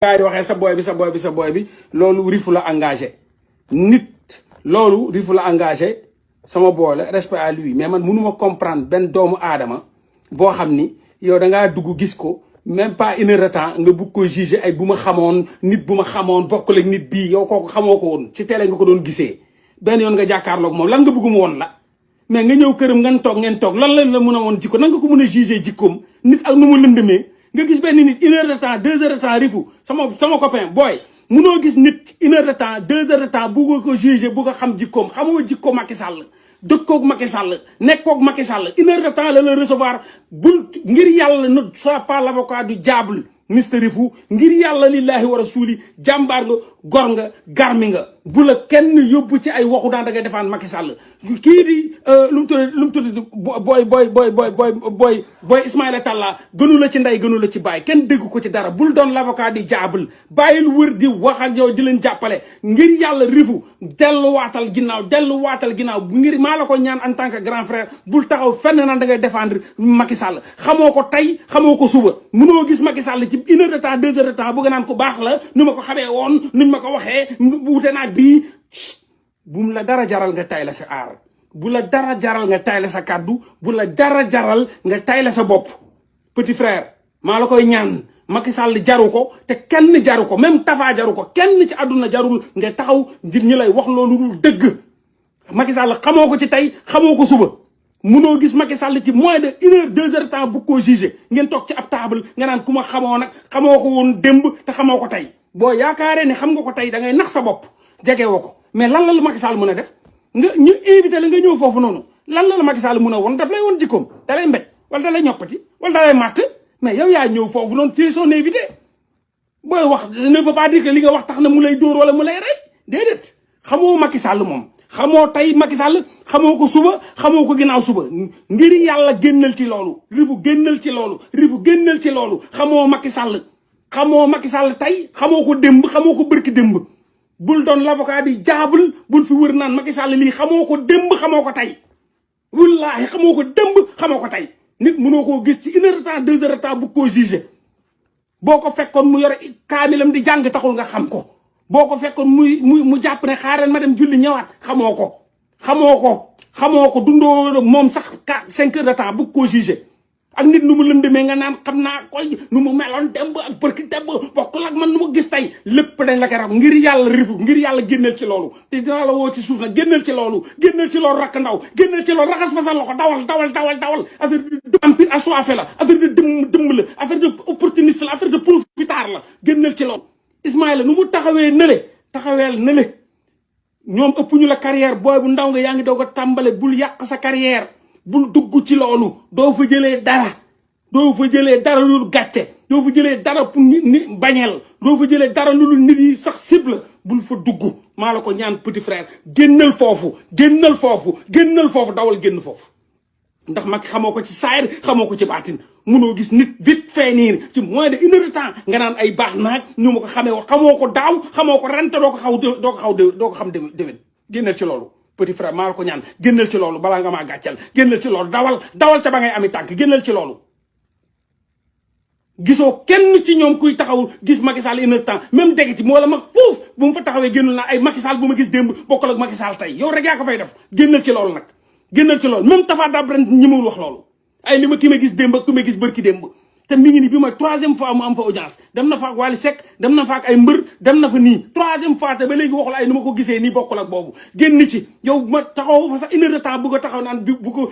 gars yi waxee sa boy bi loolu rifu la engagé nit loolu rifu la engagé sama boy la respect à lui mais man mënuma comprendre benn doomu aadama boo xam ni yow da ngaa dugg gis ko même pas une heure de temps nga bugg ko juger ay bu ma xamoon nit bu ma xamoon bokkul ak nit bii yow kooku xamoo ko woon ci télé nga ko doon gisee benn yoon nga jàkkaarloog moom lan nga bëgg mu woon la mais nga ñëw këram ngeen toog lan la mën a woon jikko nan nga ko mën a juger jikkoom nit ak nu mu lëndëmee nga gis benn nit une heure de temps 2 heures de temps rifu sama copain booy munoo gis nit une heure de temps 2 heures de temps bugg ko juger bugg a xam jikkoom xamoo jikko Macky Sall dëkkoog Macky Sall nekkoog Macky Sall une heure de temps la recevoir bul ngir yàlla ne sois pas l'avocat du diable Mister Rifu ngir yàlla lillahi wa rasuli jàmbaar nga gor nga garmi nga bu la kenn yóbbu ci ay waxu daan da ngay defaan Macky Sall kii di lu mu tudd booy Ismaïla Talla gënu la ci ndey gënu la ci bàyyi kenn dégg ko ci dara bul doon l'avocat di diable bàyyil wër di wax ak yow di leen jàppale ngir yàlla Rifu delluwaatal ginnaaw ngir maa la ko ñaan en tant que grand frère bul taxaw fenn naan da ngay défendre Macky Sall xamoo ko tey xamoo ko suba munoo gis Macky Sall ci une heure de temps 2 heures de temps bëgg naan ko baax la nu ma ko xamee woon nuñ ma ko waxee wute naag bii bum la dara jaral nga tay la sa aar bu la dara jaral nga tay la sa kàddu bu la dara jaral nga tay la sa bopp petit frère maa la koy ñaan Macky Sall jaru ko te kenn jaru ko même Tafa jaru ko kenn ci àdduna jarul nga taxaw ngir ñi lay wax loolu dul dëgg Macky Sall xamoo ko ci tey xamoo ko suba munoo gis Macky Sall ci moins de 1 heure 2 heures de temps bu ko jugé ngeen toog ci ab table nga naan ku ma xamoo nag xamoo ko woon démb te xamoo ko tey boo yaakaaree ne xam nga ko tey da ngay nax sa bopp jege woo ko mais lan la Macky Sall mën a def nga ñu invité la nga ñëw foofu noonu lan la Macky Sall mën a woon daf lay woon jikkoom da lay mbéj wala da lay ñoppati wala da lay màtt mais yow yaa ñëw foofu noonu ci son invité booy wax ne veut pas dire que li nga wax tax na mu lay dóor wala mu lay rey déedéet xamoo Macky Sall moom xamoo tey Macky Sall xamoo ko suba xamoo ko ginnaaw suba ngir yàlla génnal ci loolu Rifu génnal ci loolu xamoo Macky Sall tey xamoo ko démb xamoo ko bërki démb bul doon l'avocat di jaabul bul fi wër naan Macky Sall lii xamoo ko démb xamoo ko tey wallaahi xamoo ko démb xamoo ko tey nit mënoo koo gis ci 1 heure de temps 2 heures de temps bu ko jugé boo ko fekkoon mu yore kaamilam di jàng taxul nga xam ko boo ko fekkoon mu jàpp ne xaaral ma dem julli ñëwaat xamoo ko dundoo moom sax 5 heures de temps bu ko jugé ak nit nu mu lëndëmee nga naan xam naa koy nu mu meloon demb ak bërki demb bokkul ak man nu ma gis tey lépp dañ la koy rab ngir yàlla Rifu ngir yàlla génneel ci loolu te dinaa la woo ci suuf nag génneel ci loolu rakk ndaw génneel ci loolu raxas fa sa loxo dawal affaire de empire assoiffé la affaire de dëmm la affaire de opportuniste la affaire de profitard la génneel ci loolu Ismaïla nu mu taxaweel nële ñoom ëpp ñu la carrière booy bu ndaw nga yaa ngi doog a tàmbale bul yàq sa carrière bul dugg ci loolu doo fa jëlee dara lu gàcce doo fa jëlee dara pour nit bañeel doo fa jëlee dara lu nit yi sax cible bul fa dugg maa la ko ñaan petit frère génnal foofu dawal génn foofu ndax mag xamoo ko ci saayir xamoo ko ci baatin munoo gis nit vite fait nii ci moins de 1 heure de temps nga naan ay baax naag ñu ma ko xamee woon xamoo ko daaw xamoo ko ren te doo ko xam déwén génnal ci loolu petit frère maa la ko ñaan génnal ci loolu balaa nga maa gàcceel génnal ci loolu dawal ca ba ngay ami tànk génnal ci loolu gisoo kenn ci ñoom kuy taxaw gis Macky Sall 1 heure de temps même dégg moo la mag foofu bu mu fa taxawee génnul naa ay Macky Sall bu ma gis démb bokkul ak Macky Sall tey yow rek yaa ko fay def génnal ci loolu nag génnal ci loolu même Tafa Dabren ñi mawul wax loolu ay li ma ki ma gis démb ak ki ma gis bërki démb te mi ngi ni bi mooy 3e fois mu am fa audience dem na fa ak Wally Seck dem na fa ak ay mbër dem na fa nii 3e fois te ba léegi waxul ay nu ma ko gisee nii bokkul ak boobu génn ci yow ma taxaw fa sax 1 heure de temps bu ko taxaw naan bu ko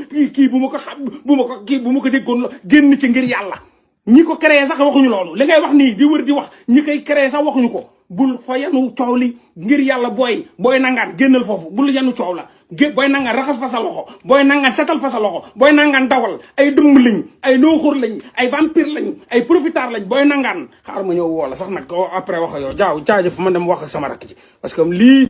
déggoon génn ci ngir yàlla ñi ko créé sax waxuñu loolu li ngay wax nii di wër di wax ñi koy créé sax waxuñu ko bul fa yanu coow li ngir yàlla booy nangaan génnal foofu bul yanu coow la booy nangaan raxas fa sa loxo booy nangaan setal fa sa loxo booy nangaan dawal ay dëmm lañ ay nooxóor lañ ay vampire lañ ay profitard lañ booy nangaan xaar ma ñëw woo la sax nag ko après wax yow jaajëf man dem wax ak sama rakk ci parce que lii